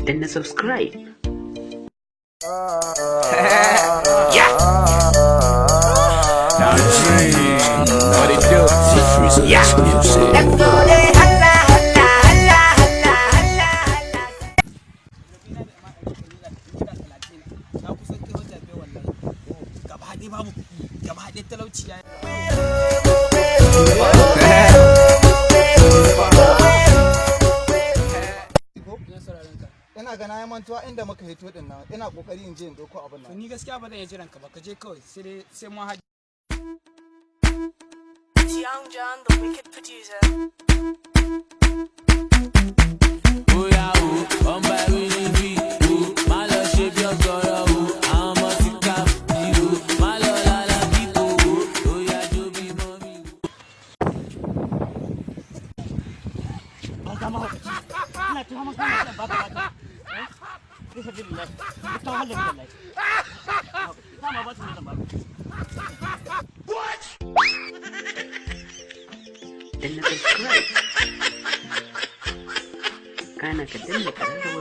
Danna subscribe. What it do? Yeah. Na kusan kai wata 5 wallahi. Gaba ɗaya babu kuɗi, gaba ɗaya talauci ya. Ina sauraron ka. Ina ga na yi mantuwa inda muka hito din nan, ina kokari in je in dauko abin To nan. ni gaskiya ba zan iya jiran ka ba, ka je kawai, sai dai sai mun haɗu. It's Young John, the wicked producer. Bóyá o, ọmọ ẹ̀rí níbí o, má lọ ṣe bí ọ̀gọ́rọ̀ o, àwọn ọmọ ti ká bí o, má lọ lálá kíkó o, bóyá jó bí mọ́mí o. Ina ta maka kana baka baka. Eh? Bisa billahi. Ta wahalar wallahi. Dama ba su ne zan baka. Danna subscribe. Kana ka danna ƙararrawar.